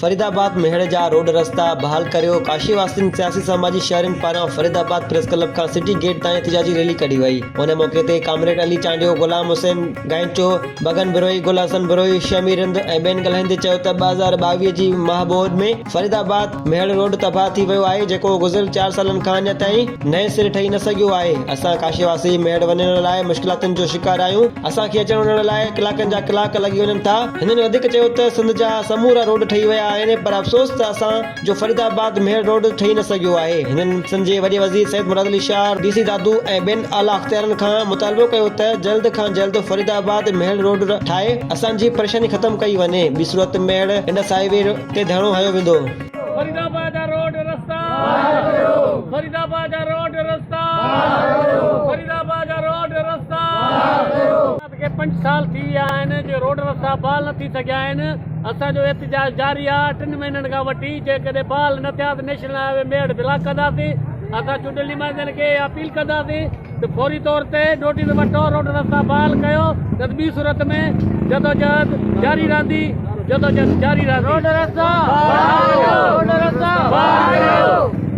فريدآباد ميهڙ جا روڊ رستا بحال ڪريو، ڪاشي واسين سياسي سماجي شهرين پاران فريد آباد پريس ڪلب کان سٽي گيٽ تائين احتجاجي ريلي ڪڍي وئي، ان موقعي تي ڪامريڊ علي چانڊيو، غلام حسين گائنچو، بگن بروهي، گل حسن بروهي، شمير رند ۽ ٻين ڳالهائيندي چيو ته 2022 جي ماهه ٻوڏ ۾ فريد آباد ميهڙ روڊ تباهه ٿي ويو آهي جيڪو گذريل چار سالن کان اڃا تائين نئين سر ٺهي نه سگهيو آهي، اسان ڪاشي واسي ميهڙ وڃڻ لاء مشڪلاتن جو شڪار آهيون. اسان کي اچڻ وڃڻ لاء ڪلاڪن جا ڪلاڪ لڳي وڃن ٿا. هنن وڌيڪ چيو ته سنڌ جا سمورا روڊ ٺهي ويا آهن پر افسوس ته اسان جو فريد آباد ميهڙ روڊ ٺهي نه سگهيو آهي. هنن سنڌ جي وڏي وزير سيد مراد علي شاهه، ڊي سي دادو ۽ ٻين اعليٰ اختيارن کان مطالبو ڪيو ته جلد کان جلد فريد آباد ميهڙ روڊ ٺاهي اسان جي پريشاني ختم ڪئي وڃي ٻي صورت ميهڙ انڊس هاء وي تي ڌرڻو هنيو ويندو. فريد آباد جا روڊ رستا فريد آباد جا روڊ رستا فريد آباد جا روڊ رستا کي پنج سال ٿي ويا آهن جو روڊ رستا بحال نه ٿي سگهيا آهن اسان جو احتجاج جاري آهي ٽن مهينن کان وٺي جيڪڏهن بحال نه ٿيا ته national high V Mehar block ڪنداسين اسان چونڊيل نمائندن کي اپيل ڪنداسين ته فوري طور تي نوٽيس وٺو روڊ رستا بحال ڪيو نه ته ٻي صورت ۾ جدوجهد جاري رهندي جدوجهد جاري رهندي. روڊ رستا بحال ڪيو روڊ رستا بحال ڪيو.